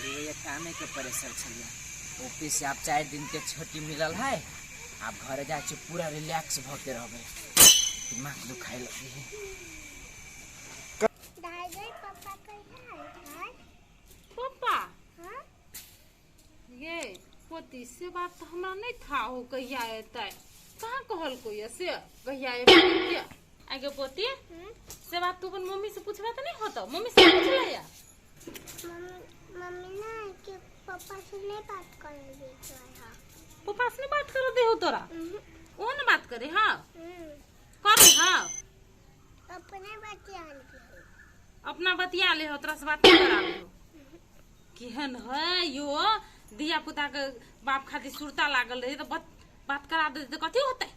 खाली वही कामे के प्रेशर छलियै। ऑफिस से आब 4 दिन के छुट्टी मिलल है, आब घरे जाइ छी, पूरा रिलैक्स भऽ के रहबै। दिमाग दुखाइ लगी है। दादी पापा कहिया है? पप्पा? हाँ। ये पोती, से बात तऽ हमरा नहि था हो कहिया एतै। कहाँ कहलको ये से कहिया एतै के? आगे पोती, से बात तू अपन मम्मी से पूछबे तऽ नहि होतौ? मम्मी से पूछले या? मम्मी, मम्मी ना के पापा से नहीं बात कर रही है। पप्पा से नहीं बात कर दे हो तोरा? ओ ने बात करे? हाँ, करे। हाँ। अपने बतिया ले। अपना बतिया ले हो, तोरा से बात नहीं कराबे हो। केहन है यो धिया पुता के बाप खातिर सुरता लागल रहे तऽ बात करा दे तऽ कथी होतै?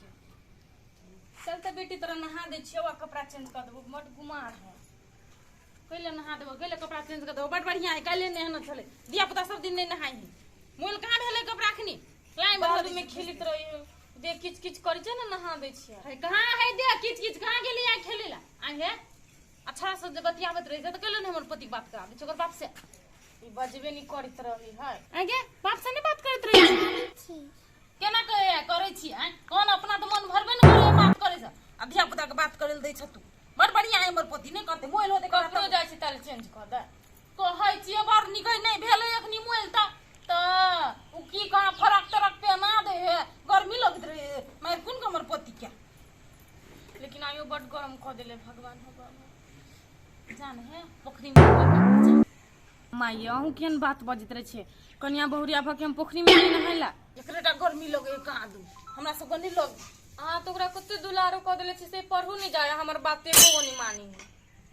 चल तऽ बेटी, तोरा नहा दै छियौ आ कपड़ा चेंज कऽ देबौ। बड गुमार है। कैले नहा देबो, कैले कपड़ा चेंज कर देबो? बड बढ़िया है। कैले नहाना छलै। धिया पुता सब दिन नहीं नहाइ है। मोल कहाँ भेलै कपड़ा अखनी? लाइ में धऽ बालू दै में छी। खेलैत रही है, देह किच किच करै छै ने, नहा दै छियै। है कहाँ है दे किच किच? कहाँ गेली आइ खेलै ला? आइ हे अच्छा से जे बतियाबैत रही छै तऽ कैले ने हमर पति बात करा दै छै ओकर बाप से? ई बजबे नहि करैत रही है। आगे बाप से नहीं बात करैत रही छै? छी। केना कहे करै छी? आँय, कोन अपना तऽ मन भरबे ने करे बात करै छै आ धिया पुता के बात करै लए दै छ तू। बड़ बढ़िया है हमर पति, नहि करतै मोबाइल होतै कपड़ो जाइ छै ताले चेंज कऽ दे। कहै छियै बड़ नीक है। नहि भेलै एखनी मोबाइल तऽ उ की कहाँ फरक तरक पहना दे है। गर्मी लगैत रहे मारि कोन के हमर पति के। लेकिन आइयो बड गरम कऽ देले भगवान हो बाबा। जान है पोखरी में। माय, अहूँ केहन बात बजैत रहै छियै? कनिया बहुरिया भऽ के हम पोखरिमे नहि नहाइला? एकरे टा गर्मी लगे कहाँ दू, हमरा सबके नहि लगे। अहाँ तऽ ओकरा कते दुलारो कऽ देले छी से पढ़ू नहि जाय, हमर बात एको गो नहि मानी है।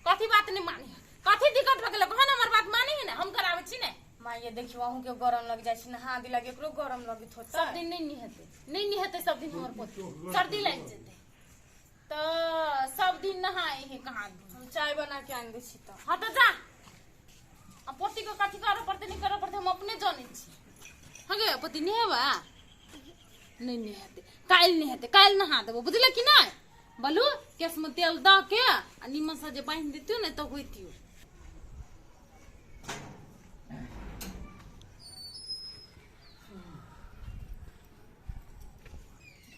कथी बात नहि मानी है? कथी दिक्कत भऽ गेलै? कह ने, हमर बात मानी है ने, हम कराबै छी ने। माय देखियौ, अहूँ के गरम लग जाइ छै, नहा दिला के एकरो गरम लगैत होतै। सब दिन नहि निहेतै, नहि निहेतै सब दिन हमर पोती, सर्दी लागि जेतै। तऽ सब दिन नहाय है कहाँ दू। हम चाय बना के आनि दै छी तऽ। हाँ तऽ जा। आ पोती के कथी करऽ पड़तै, नहि करऽ पड़तै, हम अपने जानै छी। हाँ गे पोती, नहेबा? नहि नहेतै, काल्हि नहेतै, काल्हि नहा देबो, बुझले कि नहि? बोलू, केशमे तेल दऽ के आ नीमन से जे बान्हि दितियो ने तऽ होइतियो।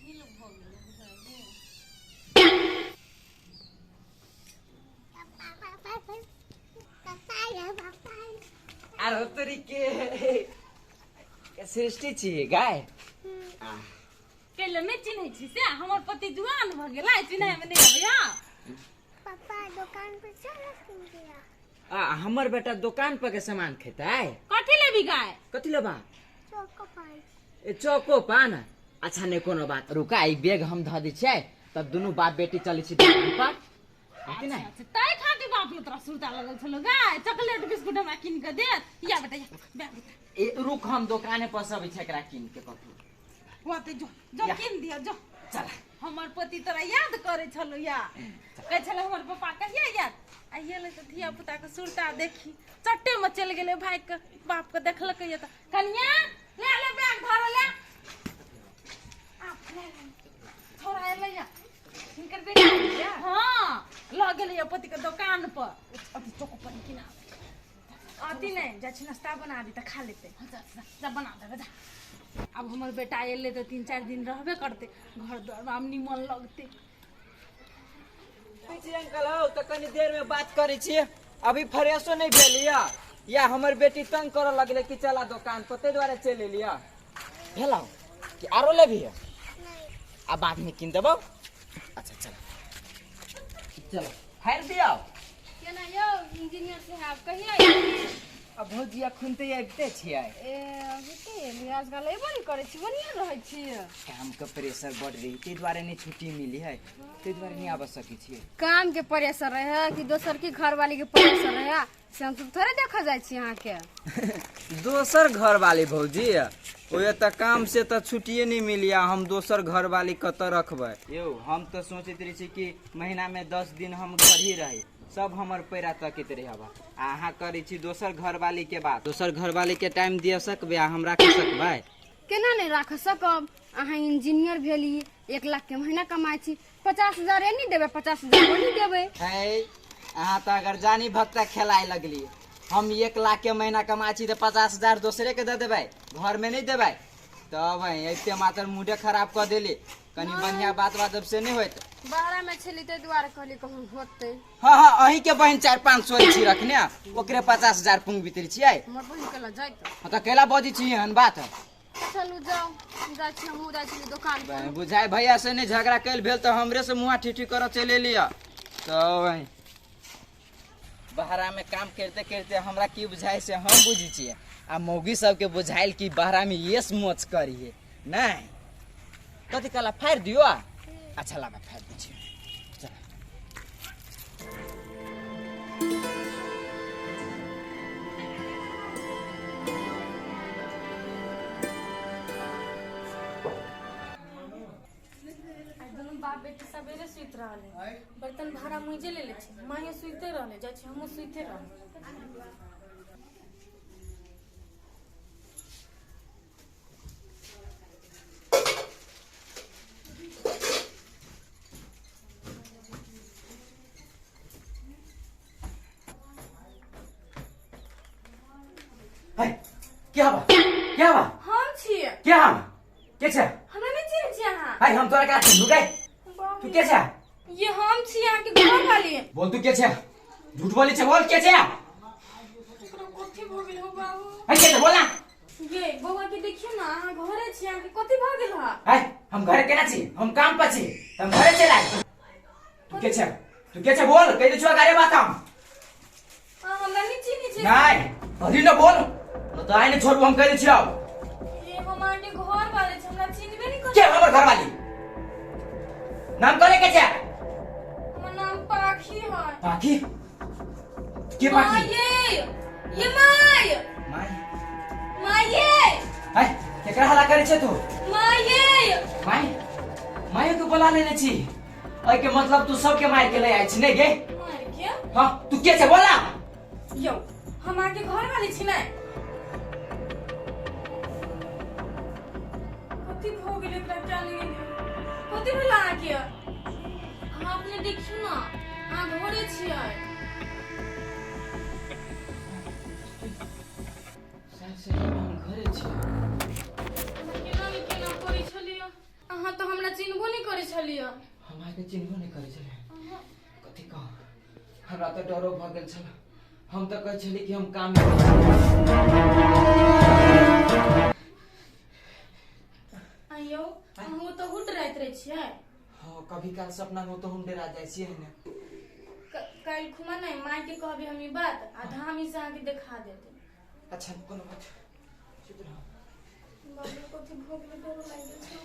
ढील भऽ गेलै बुझाइ। पापा, पापा, पापा, पापा। आरो तोरी के सृष्टि छी गाय। कैले नहि चिन्है छी से? हमर पति जुआन भऽ गेलै, चिन्है मे नहि अबैया। पापा, दुकान पर चलो किन। आ हमर बेटा दोकान पर के सामान खेतै? कथी लेबी गाय? कथी लेबा? चोको पान। ए चौको पान, अच्छा नहि कोनो बात। रुका, ई बैग हम धऽ दै छियै, तब दुनू बाप बेटी चलै छी दोकान पर, हेतै ने? अच्छा, तै खातिर बाप ने तोरा सुरता लगल छलो गाय, चॉकलेट बिस्कुट हमरा कीन के देत। या बेटा, या बैग उठा। ए रुक, हम दोकाने पर सब छै, एकरा कीन के कथू होते। जो जो। या। कीन दियो जो। चल। हमर पति तोरा याद करे छलो, या कहै छलै हमर पप्पा कहिया याद आइए तऽ धिया पुता के सुरता देखी चट्टे में चलि गेलै भाई के, बाप के देखलकै या तऽ कनिया ले ले बैग धर ले। आ, ले ले। छोरा एलै या हिनकर बेटी। हाँ, लऽ गेलै या पति के दोकान पर अथी चोको पानी किना। अथी नहि जाइ छी, नाश्ता बना दी तऽ खा लेतै। जा जा जा, बना देबै जा। आब हमर बेटा एलै तऽ 3-4 दिन रहबे करतै, घर दुआर आब निमन लगतै। छी अंकल हौ, तऽ कनी देर में बात करै छी, अभी फ्रेशो नहीं भेल या। या हमर बेटी तंग करऽ लगलै कि चला दोकान पर, ताहि दुआरे चलि एलियै। भेलौ कि आरो लेबही? नहीं। आ बाद में कीन देबौ। अच्छा चल चल, फाड़ि दियौ। केना यौ इंजीनियर साहब, कहिया एलियै? आ भौजी, अखन तऽ आबिते छियै। ए अभी तऽ एलियै, आजकल अयबो नहि करै छी, बढ़िआँ रहै छियै? काम के प्रेशर बढ़ रही, ताहि दुआरे नहीं छुट्टी मिली है, ताहि दुआरे नहीं आबि सकै छियै। काम के प्रेशर रहे कि दोसर की घरवाली के प्रेशर रहे, से हम सब थोड़े देखऽ जाइ छी अहाँके। दोसर घर वाली भौजी, ओए तऽ काम से तऽ छुट्टिए नहीं मिली आ हम दोसर घर वाली कतऽ रखबै यौ? हम तऽ सोचैत रहै छी कि महीना में 10 दिन हम घर ही रही, सब हमर पैरा तकैत रही हवा, आ अहाँ करै छी दोसर घरवाली के बात। दोसर घरवाली के टाइम दिअ सकबै आ हम राखि सकबै? केना नहि राख सकब? अहाँ इंजीनियर भेली, 1 लाख के महीना कमाइ छी, 50,000 एनी देबै, 50,000 ओनी देबै। है, अहाँ तऽ अगर जानी भक्ता खेलाय लगली। हम 1 लाख के महीना कमा छी तऽ 50,000 दोसरे के दऽ देबै, घर में नहीं देबै। तब एते मात्र मूडे खराब कऽ देली। कनी बढ़िया बात बात से नहीं होइत। बाहरा में छली ताहि दुआरे कहली कहूँ होतै। हाँ हाँ, अही के बहिन 4-5 सौ छी रखने, ओकरे 50,000 पुंग बितरी छियै। हमर बहिन केला जाइत। हाँ तऽ केला बजै छी एहन बात? चलू जाउ, जाइ छी हमहूँ, जाइ छी दोकान पर। बुझाइ भैया से नहीं झगड़ा कैल भेल तऽ हमरे से मुँहा ठीठी करऽ चलि एलियै। तब बहरा में काम करते करते हमरा की बुझाइ से हम बुझै छियै, आ मौगी सबके बुझाइल कि बहरा में येस मोच करिए नहीं। कथी कहला फाड़ि दियो? अच्छा लाबा फाड़ि दै छियै। चल दुनू बाप बेटी सवेरे सुति रहले, बर्तन भाड़ा मुइजे लेले छी, माये सुइते रहले, जाइ छी हमहूँ सुइते रहले। क्या बा? क्या बा? हम छियै। क्या हम? के छै? हमरा नहि चिन्है छियै अहाँ। हाय, हम तोरा का चिन्हू गए? तू के छै? ये हम छी अहाँके घर वाली। बोल तू के छै? झूठ बोली छै, बोल के छै? एकरा कथी भऽ गेल हो बाबू? हाय, के छै बोल ना। ये बौआ के देखियौ ना, अहाँ घरे छी, अहाँके कथी भऽ गेल हा? हाय, हम घरे केना छी? हम काम पर छी, हम घरे चल आए। तू के छै? तू के छै बोल, कहि दै छौ अगारे बात हम। अहाँ हमरा नहि चिन्है छियै। नहीं, अभी न बोल, न तो आइ नहीं छोड़बो, हम कहि दै छियौ। ये हम अहाँके घर वाले छी, हमरा चिन्हबे नहि करै। के हमर घर वाली? नाम कहले के छै? हमर नाम पाखी है। पाखी? के पाखी? माये, ये my. My? माये। हाय, केकरा हल्ला करै छै तू? माये। My? My के बोला लेने छी। एहि के मतलब तू सबके मार के ले आइ छी नहीं गे? मार के? हाँ, तू के छै बोला? यौ, हम अहाँके घर वाली छी ने। कथी भऽ गेलै एकरा? क्या नहि गेलै? कथी भेल अहाँके? अहाँ अपने देखियौ ने, अहाँ घरे छियै। शायद सही में हम घरे छी। केना ने केना करै छलियै। अहाँ तऽ हमरा चिन्हबो नहि करै छलियै। हम अहाँके चिन्हबो नहि करै छलियै। कथी कह, हमरा तऽ डरो भऽ गेल छल। हम तऽ कहै छली कि हम काम में। आइयौ, अहूँ तऽ हुट राति रहै छियै। हाँ, कभी काल सपना में तो हम डरा जाइ छियै ने। काल्हि खुमा नहि माय के कहबै हम ई बात, आ धामी से अहाँके देखा देतै। अच्छा, कोनो बात, चुप रह। बाबू, कथी भऽ गेलै? डर लागि गेल छै।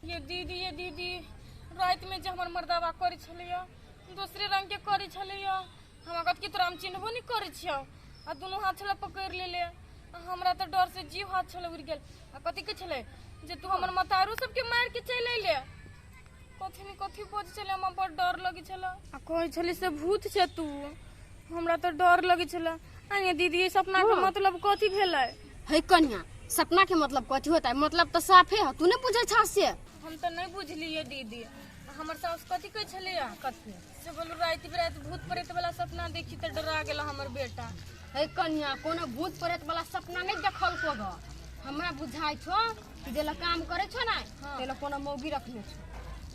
ये दीदी, ये दीदी, राति में जे हमर मर्दाबा करै छलैया, दोसरे रंग के करै छलैया। हमरा कहत कि तोरा हम चिन्हबो नहि करै छियौ, आ दुनू हाथ छलै पकड़ि लेले। आ हमरा तऽ डर से जीव हाथ छलै उड़ि गेल। आ कथी कहै छलै जे तू हमर मतारू सबके मारि के चलि अयले। कथी ने कथी बजै छलै, हमरा बड़ डर लगै छलै। आ कहै छलै से भूत छै तू। हमरा तऽ डर लगै छलै। आ ये दीदी, ई सपना के मतलब कथी भेलै? हे कन्या, सपना के मतलब कथी होता है? मतलब तऽ साफे है, तू नहीं बुझै छा से? हम तऽ नहि बुझलियै दीदी। हमर साउस कथी कहै छलैया? कथी से बोलू, राति बिराति भूत प्रेत वाला सपना देखी तऽ डरा गेल हमर बेटा। हे कन्या, कोनो भूत प्रेत वाला सपना नहीं देखल को ग। हमरा बुझाइ छो कि जे ला काम करे छो ना, ते ला कोनो मौगी रखने छो,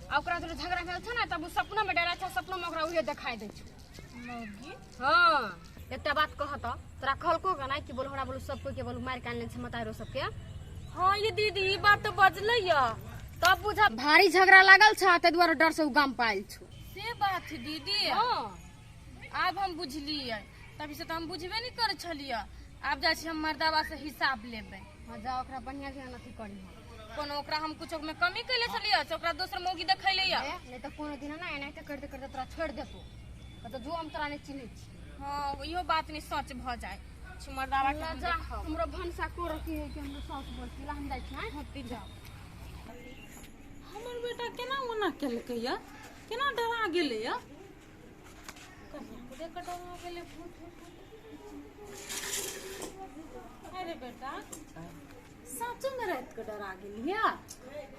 आ ओकरा जोरे झगड़ा भेल छो ना, तब उ सपना में डरा छो, सपना में ओकरा उहे देखाई दै छो। मौगी? हाँ, एकटा बात कह त, तोरा कहलको ग ना कि बोल हमरा बोलू सब कोई के बोलू मार के आनले छै मतारो सबके? हाँ ये दीदी, ई बात तऽ बजलै या। तब बुझा भारी झगड़ा लागल छ, ताहि दुआरे डर से उ गाम पायल छो। से बात है दीदी? हाँ। आब हम बुझलियै, तभी से तऽ हम बुझबे नहि करै छलियै। आब जाइ छी हम मर्दाबा से हिसाब लेबै। हाँ, जा, ओकरा बढ़िया ध्यान अथी करी। कोनो ओकरा हम कुछो में कमी कैले छलियै से ओकरा दोसर मौगी देखैले या? नहीं तऽ कोनो दिन ना एनाहिते करते करते तोरा छोड़ि देतो, कहतो जो हम तोरा नहीं चिन्है छी। हाँ, इहो बात नहीं सच भऽ जाय छी मर्दाबा के। हम जा, देखब। हमरो भनसा को रखी है कि हमरो साउस बोलती ला, हम जाइ छी हैं। होती जाओ। हमर बेटा केना ओना केलकै या, केना डरा गेलै या? कनिया के देख कऽ डरा गेलै भूत। भूत भूत। अरे बेटा, साँचो में रात के डरा गेलिया।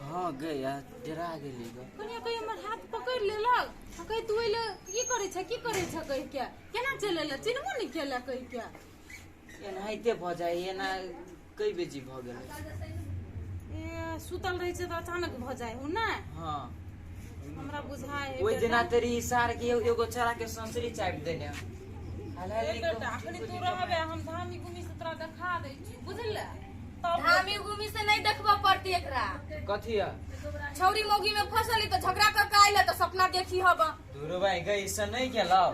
हाँ गया डरा गेली ग। कनिया कही हमर हाथ पकड़ लेलक आ कही तू एले की करै छ की करै छ कहि के केना चलि एले चिन्हबो नहि केले कहि के। एनाहिते भऽ जाइ एना कई बेजी भऽ गेलै। ए सुतल रहै छै तऽ अचानक भऽ जाइ हूँ ने। हाँ हमरा बुझाइ है ओहि बेटा। दिना तेरी इशार के एगो छड़ा के ससुरी चापि देने। ए बेटा अखनी तू रहबे हम धामी गुमी से तोरा देखा दै छी बुझले। तब धामी गुमी से नहीं देखबऽ पड़ती एकरा। कथी है? छौरी मौगी में फसल है तो झगड़ा कर के आइल है तो सपना देखी हब। दूरो भाई गई से नहीं गेलौ।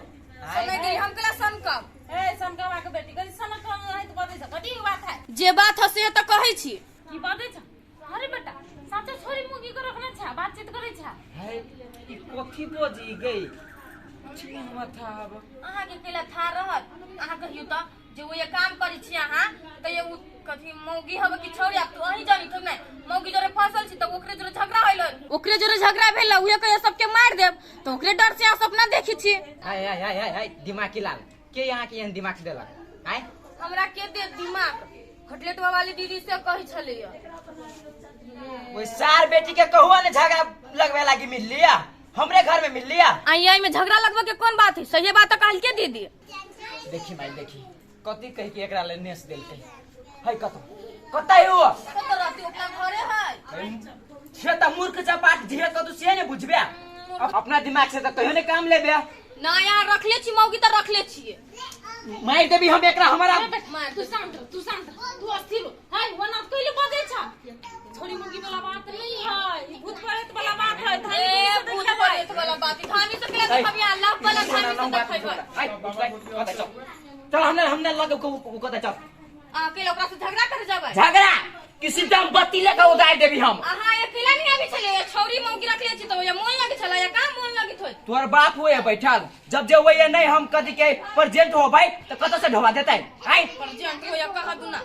समय गई हम कला सनकम। ए सनकवा के बेटी कथी सनकम है तो बजै छ कथी बात है? जे बात है से तो कहै छी। की बजै छ? अरे बेटा साचे छोरी मुगी के रखने छ बातचीत करै छ। है ई कथी बजी गई? छी हमरा था अब। अहाँ के केला था रहत अहाँ कहियो त जे वो ये काम करै छी अहाँ त ये उ कथी मौगी हब कि छौरी आब तू अहीं जानी थोड़ नै मौगी जोरे फसल छी त ओकरे जोरे झगड़ा होइल ओकरे जोरे झगड़ा भेल उहे कहियो सबके मार देब त ओकरे डर से अहाँ सपना देखी छी। आय आय आय आय आय दिमाग की लाल के यहाँ के एहन दिमाग देलक? आय हमरा के दे दिमाग खटलेटवा वाली दीदी से कहै छलैया। ओइ सार बेटी के कहुआ ने झगड़ा लगवे लागी मिल लिया हमरे घर में मिल लिया। आई आई में झगड़ा लगवे के कोन बात है सही बात कहल के दीदी। देखी माई देखी कथी कह के एकरा ले नेस देलकै है कत कत है वो कत रहती ओकरा घरे है छे त मूर्ख चपाट झिए त तू से ने बुझबे अपना दिमाग से त कहियो ने काम लेबे ना यार रखले छी मौगी त रखले छी मार देबी हम एकरा हमरा। तू शांत रह तू शांत रह तू अस्थिर हो है वना कइले बजै छ छोरी मुगी वाला बात नहीं है ई भूत प्रेत वाला बात है धामी ए से भूत देखबै। प्रेत वाला बात धामी से केला देखबी अल्लाह वाला धामी से देखबै। आइ कत चल चल हमने हमने लग को कत चल आ अकेला ओकरा से झगड़ा कर जाबै झगड़ा किसी दम बत्ती लेके उदार देबी हम। अहाँ अकेला नहीं आबि छले छौरी मौगी रखले छी त ओया मोन लगे छले या का मोन लगित होय तोहर बाप हुए बैठल जब जे होय नहीं हम कथी के प्रेजेंट हो भाई त कत से ढोवा देतै आइ प्रेजेंट होया कहा दुना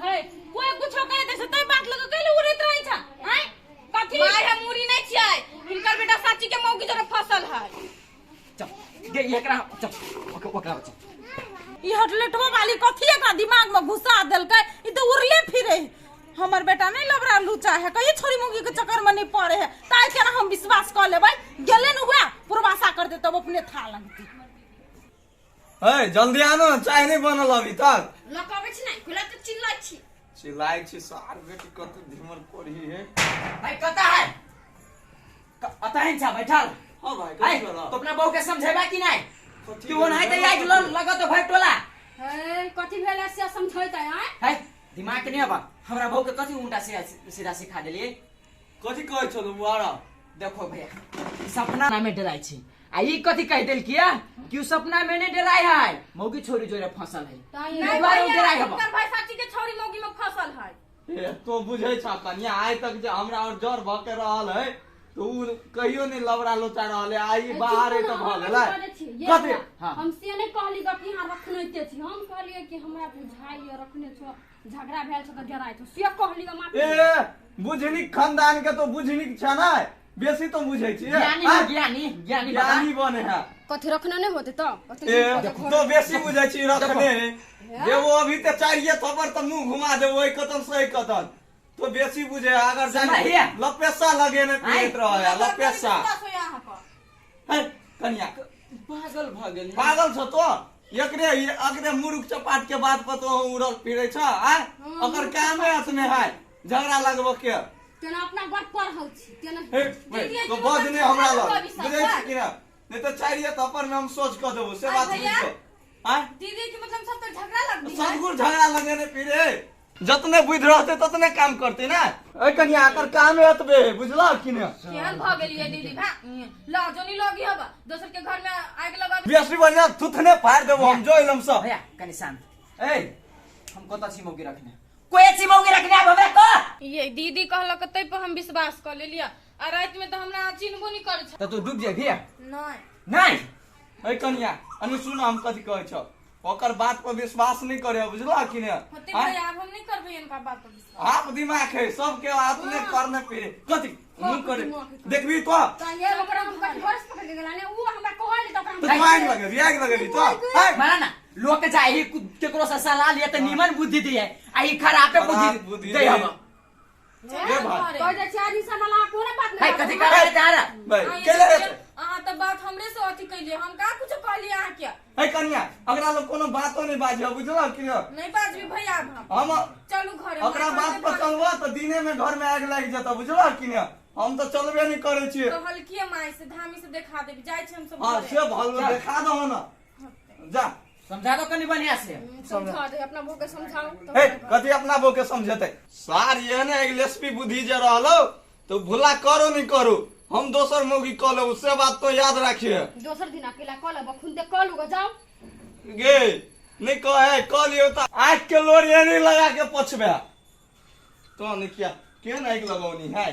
है कोई कुछो कह दे से तै बात लगे कइले उड़ैत रहै छ आइ कथी माय हम मुरी नहीं छियै हिनकर बेटा साची के मौगी जरे फसल है। चल गे एकरा चल ओके ओकरा चल ई हटलेटवा वाली कथी एकरा दिमाग में घुसा देलकै ई त उड़ले फिरे हमर बेटा नहीं लबरा लूचा है कहियो छोरी मुगी के चक्कर में नहीं पड़े है ताई केना हम विश्वास कर लेबै गेले न हुआ पूर्वासा कर दे तब अपने था लगती। ए जल्दी आनो चाय नहीं बनल अभी तक। लकबै छी नै खुला त चिल्लाइ छी चिल्लाइ छी सार बेटी कत धीमर कोरी है भाई कता है अतः ही छा बैठल। हां भाई है तो अपना बहू के समझेबा कि नहीं कि ओन है त आइ लगत भाई टोला है कथी भेल से समझैतै आय है दिमाग के नहीं अब हमरा बहू के कथी उल्टा सीधा सिखा देलिए। कथी कहै छलो बुआरा? देखो भैया सपना में डराइ छी आ ई कथी कह देल किया कि उ सपना में नहीं डराइ है मौगी छोरी जोरे फसल है नहीं दुआरे उ भैया डराइ हब। हिनकर भाई साची के छौरी मौगी में फसल है। ए तो बुझै छ कन्या आइ तक जे हमरा और जर भ के रहल है तो उ कहियो नहीं लबरा लोचा रहल है आई बाहर है त भ गेलै कथी। हम से नहीं कहली कि यहाँ रखने छी हम कहलिए कि हमरा बुझाइए रखने छो झगड़ा भेल छ त डराइ छो से कहली माफी। ए बुझनी खानदान के तो बुझनी छ ना बेसी तो बुझै छी ज्ञानी ज्ञानी ज्ञानी ज्ञानी बने है कथी रखने नहीं होते त ए तो बेसी बुझै छी रखने देबो अभी त चाहिए थपर त मुंह घुमा देबो एक कदम से एक कदम तो बेसी बुझे अगर जाने लपेसा लगे ने पीत रह है लपेसा है कन्या पागल भ गेल पागल छ तो एकरे अकरे मुरुख चपाट के बात पर तो उड़ल फिरे छ आ ओकर काम है असने है झगड़ा लगबो के तेना अपना गट पर हौ छी तेना तो बज ने हमरा लग बुझै छी कि ना नहीं तो चाहिए थपर में हम सोच क देबो से बात बुझो आ दीदी के मतलब सब तो झगड़ा लगबी सदगुर झगड़ा लगे ने फिरे जतने बुझ रहते ततने काम करते ना। ए कन्या एकर काम एतबे है बुझला कि ने केहन भ गेलिए दीदी भा ल जोनी लगी हब दोसर के घर में आग लगा बेसी बढ़िया थुथने फाड़ देबो हम जो एलम सब। भैया कनी शांत ए हम कत छी मौगी रखने कोई छी मौगी रखने आब हमरा क ये दीदी कहलक तै पर हम विश्वास क लेलिया आ रात में त हमरा चिन्हबो नहीं करै छ त तू डूब जेबी नहीं नहीं। ए कन्या अनु सुन हम कथि कहै छ ओकर बात पर विश्वास नहीं करे बुझला कि ने होते भैया अब हम नहीं करबै इनका बात पर विश्वास। आप दिमाग है सबके अपने करने पे कथि मुंह करे देखबी तो ये ओकरा हम कथि घर से पकड़ के गेला ने उ हमरा कहल त ओकरा तो आग लगे आग लगे तो मारा ना लोक जाहि केकरो से सलाह लिए तऽ नीमन बुद्धि दिए आ ई खराबे खराब बुद्धि बुद्धि दे दे। हम ए भाई कह जाइ छै आदमी सब वाला कोनो बात है नहीं कथी करे रे तारा भाई अहाँ केले ये- हेतै? अहाँ तऽ बात हमरे से अथी कैलियै हम कहाँ कुछो कहलियै अहाँके है कनिया अगरा लोग कोनो बातो नहीं बाजियो बुझलो कि न? नहीं बाजबी भैया आब हम हम चलू घरे ओकरा बात पर चलबो तऽ दिने में घर में आगि लागि जेतौ बुझलो कि न हम तऽ चलबे नहीं करै छियै कहलखिए माय से धामी से देखा देबी जाइ छी हम सब हाँ घरे। से भल देखा दहो न जा समझा दो कनी बढ़िया से समझा दे अपना बहू के समझाओ हे कथी अपना बहू के समझेतै सार ये ने एक लेस्पी बुद्धि जे रहलो तो भूला करो नहीं करो हम दोसर मौगी कऽ लेब से बात तो याद राखिए दोसर दिन अकेला कऽ लेब खुद कऽ लूगा जाओ गे नहीं कहे कह लियो तो आँख के लोर ये नहीं लगा के पोछबे तो नहीं किया के नहीं लगौनी है